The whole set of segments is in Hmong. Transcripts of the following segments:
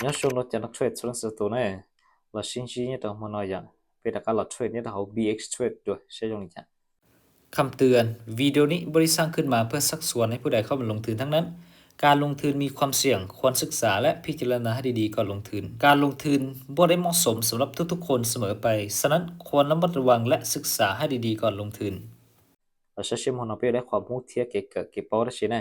Nyob zoo rau cov neeg trade txhua leej txhua tus ne, los sib ntsib nyob rau hmo no yom, peb rov qab los trade nyob rau hauv B X Trade dua saib zoo li cas. Căm ơn, videoนี้บริษัทขึ้นมาเพื่อชักชวนให้ผู้ใดเข้ามาลงทุนทั้งนั้น การลงทุนมีความเสี่ยง ควรศึกษาและพิจารณาให้ดีๆก่อนลงทุน การลงทุนไม่ได้เหมาะสมสำหรับทุกๆคนเสมอไป ฉะนั้นควรระมัดระวังและศึกษาให้ดีๆก่อนลงทุน Los saib seb hmo no peb yuav dab qhuam hub thiab kev kawm kev paub dab tsi ne.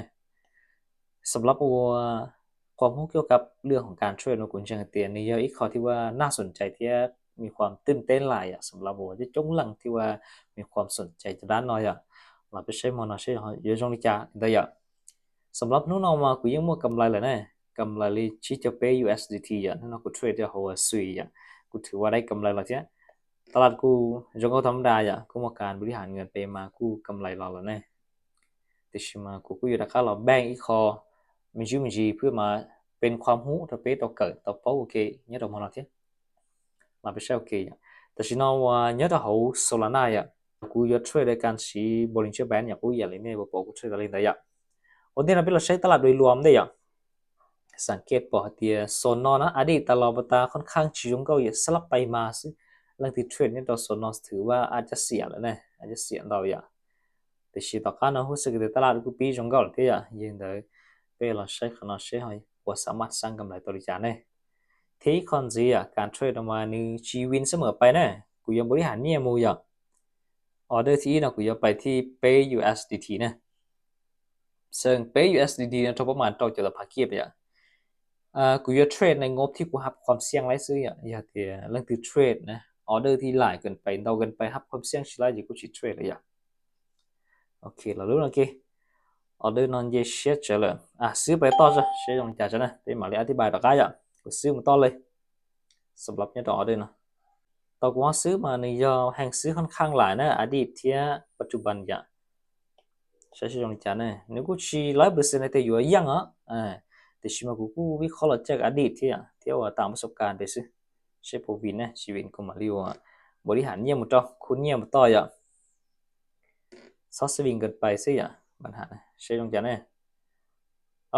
Xam lab ua qhuam hub kiab kab lwj hauv kas trade no kuv ntseeg hais tias nws yog ib qho thiab ua nag xoom cai thiab me qhuam twj teb lais yom, xam lab ua coob coob leej thiab ua me qhuam xoom cai cov dab no yom. Los peb saib hmo no seb yuav zoo li cas ntawd yom. Xam lab hnub no mas kuv yeej muaj kam lais lawm ne, kam lais li tsib caug peb U S D T yom, hnub no kuv trade rau hauv Sui yom, kuv thwm ua dai kam lais los thiab. Taj laj kuj zoo nkauj tham ma da yom, kuj muaj kas npau li has nkaus pem mas kuj kam lais los lawm ne. Tiam sis mas kuv kuj yuav rov qab los npeej ib qho me ntsis me ntsis phwb mas peb qhuam hub rau peb tau kawm tau paub ua ke nyob rau hmo no thiab. Los peb saib ua ke yom. Tam sim no uas nyob rau hauv Solana yom, kuv yuav trade rau kas siv Bollinger Band yom, kuj yam li nej puas pom kuv trade tas li ntawd yom. Ua ntej no peb los saib taj laj dua luam ntej yom. Xam kev pom hais tias Solana na, a dij tas los pas tas khon khaaj tsis zoo nkauj yom, sab lab pais mas xwb. Leej twg trade nyob rau Solana thwm ua a cab xiam lawm ne, a cab xiam ntau yom. Tiam sis tom qab no hub xwb tias taj laj kuj pib zoo nkauj lawm thiab yom. Yog li ntawd peb los saib qhov no seb ho puas xam maj xab kam lais tau li cas ne. Thiab ib qho ntxiv yom, kas trade no mas nws tsis win xab mam pais ne, kuv yuav npau li has nyiaj mus yom. Order thib ib no kuv yuav pais thib peb U S D T ne. Xeem peb U S D T no rau pab mas rau caum tau phav kiab yom. Kuv yuav trade ne ngob thib kuv hab qhuam xiaj laib xwb yom, yog tias leej twg trade na, order thib laim kam pais ntau kam pais hab qhuam xiaj tsis laib ces kuj tsis trade lawm yom. Ok, los lub no ke, order no nce siab tsawv lawm, xwb pais toj tso seb zoo li cas tso na, peb mam li a tib pais rov qab yom, kuv xwb mus toj li. Xam lab nyob rau order no, tau kuv xwb mas nws yog heev xwb khon khaaj laim na, a dij thiab pas tsuj pab yom. Saib seb zoo li cas ne, nws kuj tsis laib pes xees tias yuav yeej os. Tiam sis mas kuv kuj vij qhob los caj a dij thiab thiab ua tas muaj xub kas pem xwb. Seb puas win ne, tsis win kuv mam li ua npau li has nyiaj mus rau, khu nyiaj mus toj yom. Txhob xab win kam pais xwb yom, seb zoo cas ne.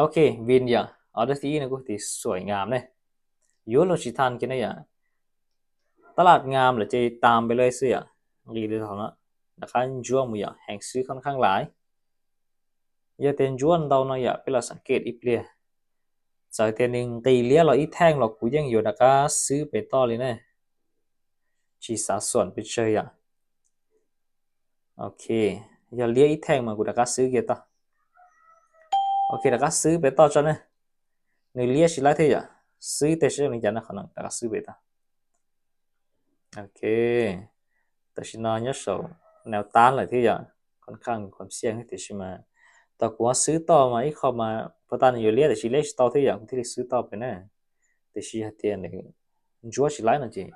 Ok, win yom, order thib ib no kuj tiv xuaim ngam ne. Yuav luag tsis thav kiag ne yom. Taj laj ngam lawm ces tas pem lawm xwb yom. Nqis li thaum no, rov qab ntsuab mus yom, heev xwb khon khaaj laim. Yog tias ntsuab ntau no yom, peb los xam kev ib pliag. Txawm tias nws nqis liab los ib theej los kuv yeej yuav rov qab xwb pem toj li ne. Tsis xav xuam pes tsawg yom. Ok, yog liab ib theej mas kuv rov qab xwb kiag toj. Ok, rov qab xwb pem toj tso ne. Nws liab tsis laib thiab yom, xwb tej seb zoo li cas no, qhov no rov qab xwb pem toj. Ok, tam sim no nyob saum nav tab lawm thiab yom, khon khaaj qhuam xiaj tiam sis mas tau kuv xwb toj mas ib qho mas puag ta nws yuav liab tiam sis liab tsis tau thiab yom, kuv thiaj li xwb toj pem na. Tiam sis hais tias nws ntsuab tsis laib no ces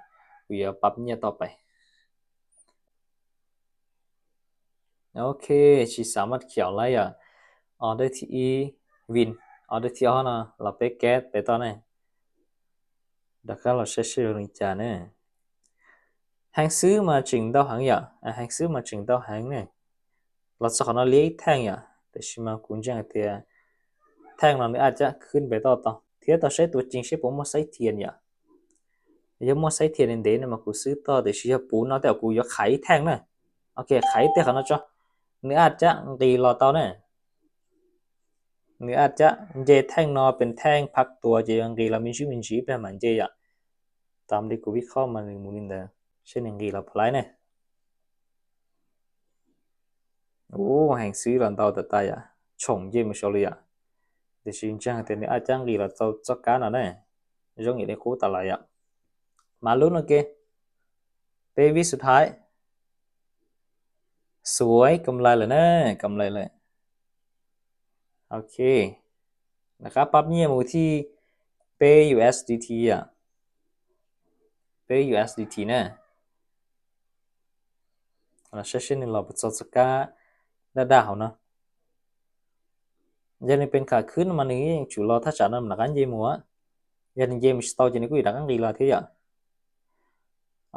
kuv yuav pab nyiaj toj pem. Ok, tsis xav maj khiav lawm yom. Order thib ib win, order thib ob no los peb kab pem toj ne. Rov qab los saib seb zoo li cas ne. Heev xwb mas tseem ntau heev yom, heev xwb mas tseem ntau heev ne. Los txog qhov no liab ib theej yom, tiam sis mas kuv ntseeg hais tias theej no nws a cab khwb pem toj tau thiab tau saib tua ceev seb puas muaj xaib thias yom. Yog muaj xaib thias ntev ntev no mas kuv xwb toj, tiam sis yog puv no tej zaum kuv yuav qhaiv ib theej na. Ok, qhaiv ib teg qhov no tso, nws a cab nqis los tau ne. Nws a cab nce theej no pem theej phab tuas ces yuav nqis los me ntsis me ntsis ib pliag mam nce yom. Tam li kuv vij qhob mas nws mus li ntawd, seb nws nqis los puas laib ne. Ub, heev xwb los ntau tas tas yom, tshoom nce mus saud li yom. Tiam sis ntseeg tias nws a cab nqis los tau txoj kab no ne, zoo yam li qub tas lawm yom. Mas lub no ke, peb vij xub thaiv, xuav kam lais lawm na, kam lais lawm. Ok, rov qab pab nyiaj mus thib peb U S D T yom, peb U S D T na. Saib seb nws los puas txog txoj kab daj daj hauv no. Yog nws pes kham khwb no mas nws yeej tsum los thaj tsam no mam rov qab nce mus. Yog nws nce mus tsis tau ces nws kuj yuav rov qab nqis los thiab yom.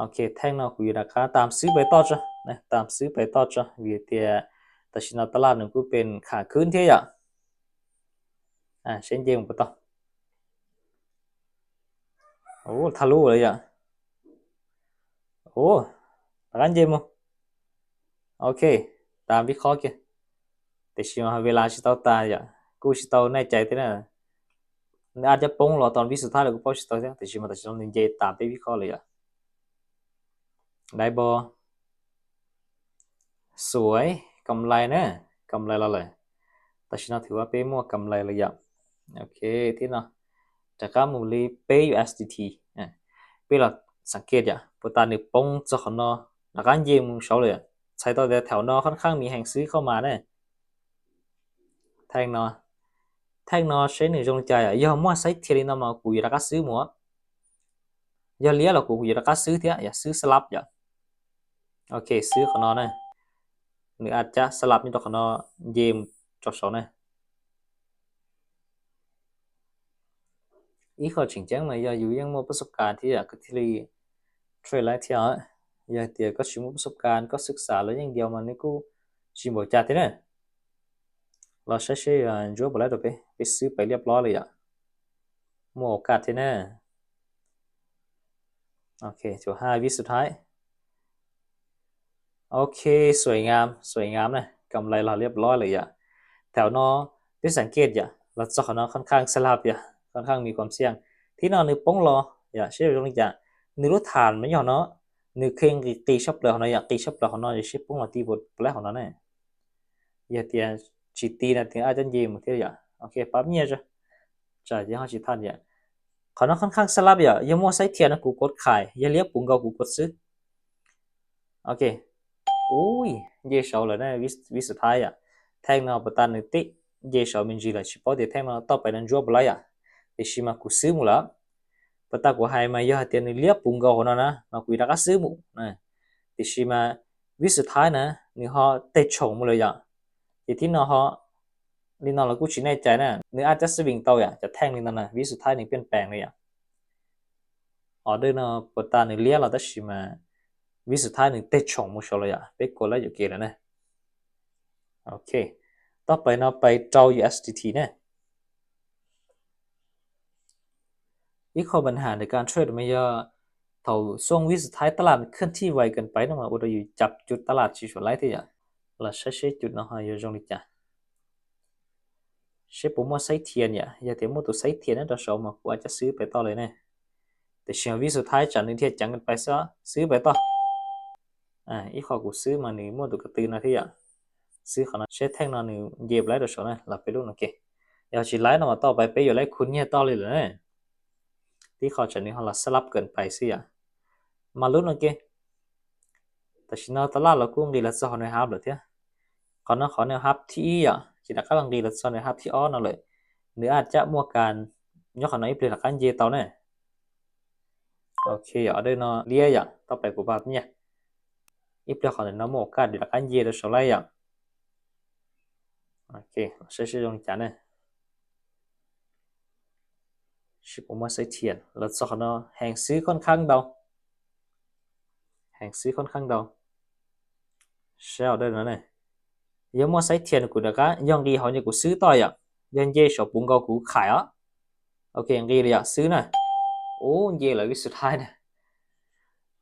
Ok, theej no kuv yuav rov qab tam xwb pes toj tso, tam xwb pes toj tso vim tias tam sim no taj laj nws kuj pes kham khwb thiab yom. Seb nce mus puas tau. Ua, thaj lub lawm yom. Ua, rov qab nce mus. Ok, tas vib khob kiag. Tiam sis mas vela tsis tau tas yom, kuj tsis tau nej cai thiab na. Nws ab cab poob los tau vib xus thaib los kuj paub tsis tau thiab, tiam sis mas tam sim no nws nce tas peb vib khob lawm yom. Dai bo, xuav kam lais na, kam lais los lawm. Tam sim no thwv ua peb muaj kam lais lawm yom. Ok, thiab no rov qab mus li peb U S D T. Peb los xav kiag yom, puas tas nws poob txog qhov no, rov qab nce mus saud lawm. Txhais tau tias thaum no khon khaj mis heev xwb kho mas ne. Theej no, theej no seb nws zoo li cas yom, yog muaj xaib thiaj li no mas kuv yuav rov qab xwb mus. Yog liab los kuv yuav rov qab xwb thiab yom, xwb xab lab yom. Ok, xwb qhov no ne, nws ab cab xab lab nyob rau qhov no, nce mus rau saud ne. Ib qho tseem ceeb mas yog yus yeej muaj pab xub kas thiab yom, koj thiaj li trade laiv thiab. Yog tias koj tsis muaj pab xub kas, koj xwb xav los yeej diaus mas nws kuj tsis npaum cas thiab na. Los saib seb ntsuab puas laib rau peb, peb xwb pais liab plob li yom. Muaj ua kaj thiab na. Ok, chuav hais vib xus thaib. Ok, xuaim ngam, xuaim ngam na, kam lais los liab plob lawm yom. Thaum no peb xav kiag yom, los txog qhov no khon khaj xab lab yom, khon khaj mis kom xiaj. Thib no nws poob los yom, seb zoo li cas. Nws lub tham mas nyob qhov no, nws kheej qis sab plaws qhov no yom, qis sab plaws qhov no yog seb poob los ti puas laib qhov no ne. Yog tias tsis ti no tias ab cab nce mus thiab yom. Ok, pab nyiaj tsam ces ho tsis thaj yom. Qhov no khon khaj xab lab yom, yog muaj xaib thiaj no kuv kov khais, yog liab puv nkaus kuv kov xwb. Ok, ui, nce saud lawm ne, vib xus thaib yom. Theej no puas tas nws tib nce saud me ntsis lawm, tsis paub tias theej no toj pais no ntsuab puas laib yom. Tiam sis mas kuv xwb mus lawm. Puas tas kuv hais mas yog hais tias nws liab puv nkaus qhov no na mas kuv rov qab xwb mus. Tiam sis mas vib xus thaib na, nws ho tej tshoom mus lawm yom. Ces thib no ho li no los kuj tsis nej cai na, nws ab cab xab vim tau yom, cov theej li no na, vib xus thaib nws piaj pees li yom. Order no puas tas nws liab los tab sis mas vib xus thaib nws tej tshoom mus saud lawm yom, peb kov lab yuam kev lawm na. Ok, toj pais no pais rau U S D T ne. Ib qho npam has ntawm kas trade mas yog thaum xuaj vib xus thaib tab laj khwj thij vais kas pais no mas ua rau yus cab cub tab laj tsis suav laib thiab yom. Los saib seb cub no ho yuav zoo li cas. Seb puas muaj xaib thiaj yom, yog tias muaj tus xaib thiaj nyob rau saud mas kuv ab cab xwb pais toj li ne. Tiam sis vib xus thaib tsam nws dhia ceev kas pais xwb, xwb pais toj. Ib qho kuv xwb mas nws muaj tus ko tw no thiab yom. Xwb qhov no seb theej no nws nce puas laib rau saud na, los peb lub no ke. Yog tsis laib no mas toj pais peb yuav laib khu nyiaj toj li lawm na. Tib qho tsam nws ho los xab lab kas pais xwb yom. Mas lub no ke, tam sim no tab laj los kuj nqis los txog qhov nws hab lawm thiab. Qhov no qhov nws hab thib ib yom, ces rov qab los nqis los txog nws hab thib ob no lawm. Nws ab cab muaj kas nyob qhov no ib pliag rov qab nce tau na. Ok, order no liab yom, toj pais kuv pab nyiaj. Ib pliag qhov ntawm no muaj ua kaj rov qab nce rau saud laib yom. Ok, saib seb zoo li cas ne. Seb puas muaj xaib thiaj, los txog qhov no heev xwb khon khaj ntau. Heev xwb khon khaj ntau. Saib order no ne. Yog muaj xaib thiaj kuv rov qab, yog nqis hauv ces kuv xwb toj yom. Yog nce saum puv nkaus kuv khais os. Ok, nqis li yom, xwb na. Ub, nce lawm vib xus thaib na.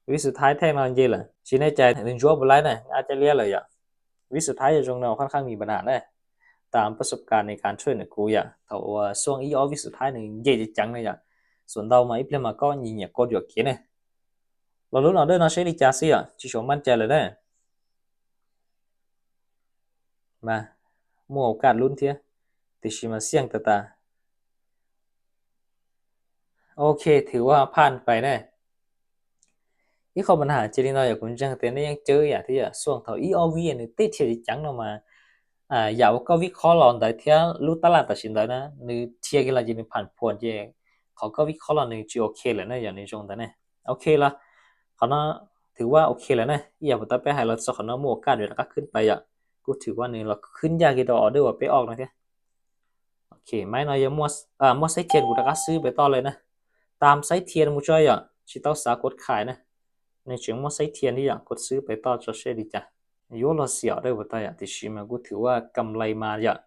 Vib xus thaib theej no nce lawm, tsis nej cai nws ntsuab puas laib na, ab cab liab lawm yom. Vib xus thaib zoo no khon khaj mis npam has na. Tas pab xub kas nws kas trade ntawm kuv yom, thaum uas xuaj ib ob vib xus thaib nws nce ceev ceev na yom. Xuam ntau mas ib pliag mas koj nyiam nyiam kov yuam kev ne. Los lub no order no seb li cas xwb yom, tsis suav maj cai lawm na. Mas muaj ua kaj lub thiab, tiam sis mas xiaj tas tas. Ok, thwv ua phaj pais ne. Ib qho npam has cia li no yom, kuv ntseeg tias nej yeej cawb yam thiab yom, xuaj thaum ib ob vib nws tib dhia ceev ceev no mas yam uas koj vib khob los ntawd thiab lub tab laj tam sim ntawd na, nws dhia kiag los ces nws pham phuam ces qhov koj vib khob los nws tsis ok lawm na yom, nws zoo ntawd ne. Ok los, qhov no thwv ua ok lawm na, ib yam puas tas peb hais los txog qhov no muaj ua kaj rov qab khwb pais yom, kuj thwv ua nws los khwb ncaj kiag rau order uas peb order no thiab. Ok, maiv no yog muaj xaib thiaj kuv rov qab xwb pais toj li na. Tas xaib thiaj mus tso yom, tsis tau xav kov khais na. Nws tseem muaj xaib thiaj thiab yom, kov xwb pais toj tso seb li cas. Yuav luag xiam dawb paug tag yom, tiam sis mas kuj thwv ua kam lais mas yom.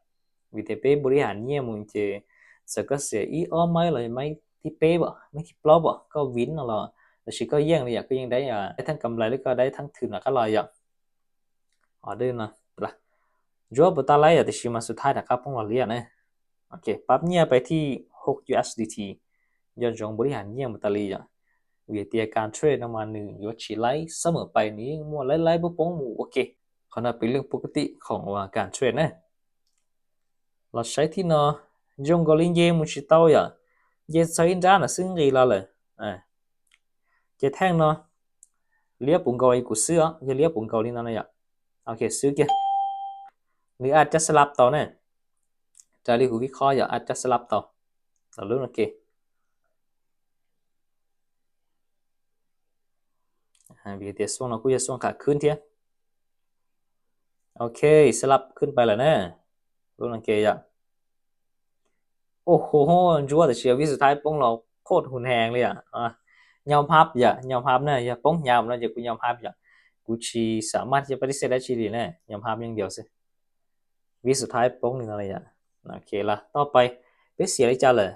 Vim tias peb npau li has nyiaj mus ces txawm koj xiam ib ob maiv los maiv thib peb pom, mej thib plaub pom, koj win no los, los sis koj yeej li yom, koj yeej dai, dai thaj kam nplais lawm koj dai thaj thwm no qab los yom. Ntsuab puas tau laib yom, tiam sis mas xub thaiv rov qab poob los liab na. Ok, pab nyiaj pais thib hauv U S D T, nco ntsoov npaum li has nyiaj mus tas li yom. Vim tias kas trade no mas nws yuav tsis laib xab mem pais, nws yeej muaj laib laib poob poob mus ua ke. Qhov no piv leej pub kab tim khoom uas kas trade na. Los saib thib no, zoo nkaus li nce mus tsis tau yom, nce txog ib nrab no xwb nqis los lawm. Ces theej no liab puv nkaus li kuv xwb os, yog liab puv nkaus li no na yom. Ok, xwb kiag. Nws a cab xab lab tau ne, raws li kuv vib qhob yog a cab xab lab tau. Los lub no ke, vim tias xoo no kuj yog xoo qham khwb thiab. Ok, xab lab khwb pais lawm na. Lub no ke yom. Ua ho, ntsuab tiam sis vib xub thaiv poob los khod hus hees li yom. Nyob hab yom, nyob hab na, yog poob hnyav no ces kuv nyob hab yom. Kuv tsis xam maj coj pab tib xej dab tsi li na, nyob hab yeej yau xwb. Vib xub thaiv poob li no li yom. Ok, los toj pais, peb xiam li cas lawm?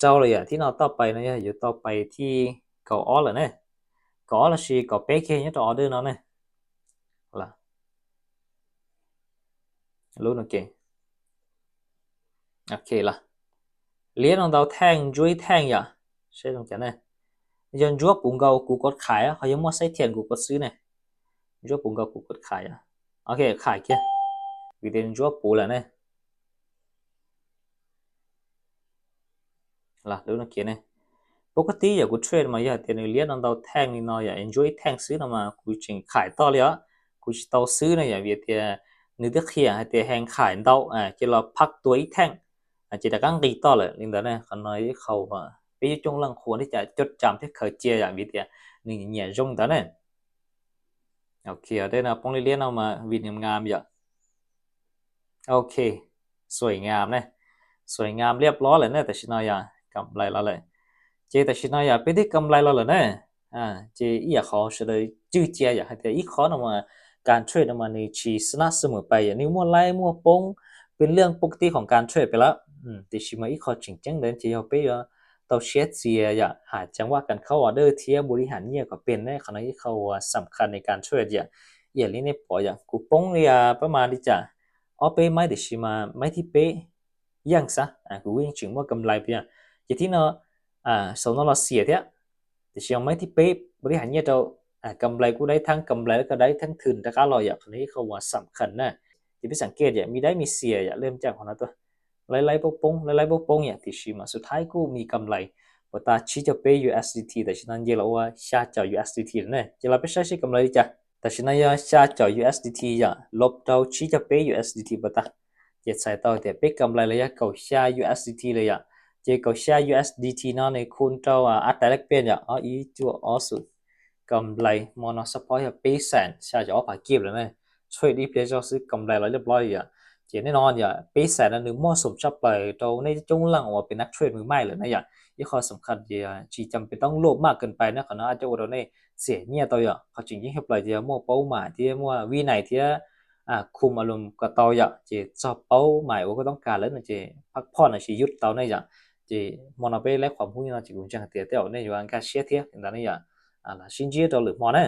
Rau lawm yom, thib no toj pais no yog yuav tau pais thib kaum ob lawm ne. Kaum ob los sis kaum peb kiag nyob rau order no ne. Lub no ke. Ok, los liab no ntau theej, ntsuab ib theej yom. Saib zoo cas ne. Yog ntsuab puv nkaus kuv kov khais, ho yog muaj xaib thiam kuv kov xwb ne. Ntsuab puv nkaus kuv kov khais yom. Ok, khais kiag, vim tias ntsuab puv lawm ne. Lub no ke ne. Pub kab tib yom, kuv trade mas yog hais tias nws liab no ntau theej li no yom, ntsuab ib theej xwb no mas kuv tseem khais toj li os. Kuv tsis tau xwb no yom, vim tias nws twb qhia hais tias heev khais ntau, ces los phab tua ib theej, ces rov qab nqis toj lawm li ntawd ne. Qhov no ib qho peb yuav coj leej qhuas li cas coj cam thiab khaws cia yom, vim tias nws nyiam zoo ntawd ne. Ok, dej no poob liab liab no mas vim nws ngam yom. Ok, xuaim ngam ne, xuaim ngam liab plob lawm ne, tam sim no yom, kam nplais los lawm. Ces tam sim no yom, peb twb kam nplais los lawm ne. Ces ib yam qhov sawv daws cwj cia yom, hais tias ib qho no mas kas trade no mas nws tsis xab nab xab mem pais yom, nws muaj laib muaj poob, peb leej pub kab tib khoom kas trade pem lawm. Tiam sis mas ib qho tseem ceeb ntawd ces yog peb yuav tau siab txias yom, has ceev vaj kas khaub order thiab npaum li has nyiaj kom pem ne, qhov no ib qho uas xam khas ne kas trade yom. Ib yam li nej pom yom, kuv poob li pab mas li cas, ob peb maib tiam sis mas maib thib peb yeej xav, kuv yeej tseem muaj kam nplais pem yom. Ces thib no, xaus no los xiam thiab, tiam sis mas maib thib peb npaum li has nyiaj rau, kam nplais kuj dai thaj kam nplais lawm koj dai thaj thwm rov qab los yom, qhov no ib qho uas xam khas na. Ces peb xam kej yom, me dai me xiam yom, leej caj qhov no tuaj, laib laib poob poob, laib laib poob poob yom, tiam sis mas xub thaiv kuj me kam nplais puas tag tsib caug peb U S D T, tam sim no nce los ua xya caum U S D T lawm ne. Ces los peb saib seb kam nplais li cas. Tam sim no yog xya caum U S D T yom, los rau tsib caug peb U S D T puas tag. Ces txhais tau tias peb kam nplais los yog kaum xya U S D T lawm yom. Ces kaum xya U S D T no nws khu rau ab tais laj pej yom, ob ib cuaj ob xum, kam nplais hmo no xab phob yog peb xees xya caum ob phav kib lawm ne. Trade ib pliag zog xwb kam nplais los liab plob yom. Ces nej no yom, peb xees no nws muaj xoom tshaj plaws rau nej coob leej uas pem nab trade mus maij lawm na yom. Ib qho xam khas ces tsis cam pem toob luaj maj kees pais na, qhov no coj ua rau nej txiam nyiaj tau yom. Qhov tseem ceeb tshaj plaws ces yog muaj paub mais thiab muaj vib nais thiab khum a lum kom tau yom, ces txog paub mais uas koj toob kas lawm no ces phaj phoj no ces yub tau ne yom. Ces hmo no peb laib qhov hub no ces kuv ntseeg tias tej zaum nej yuav nkag siab thiab li ntawd ne yom. Los sib ntsib rau lwm hmo na.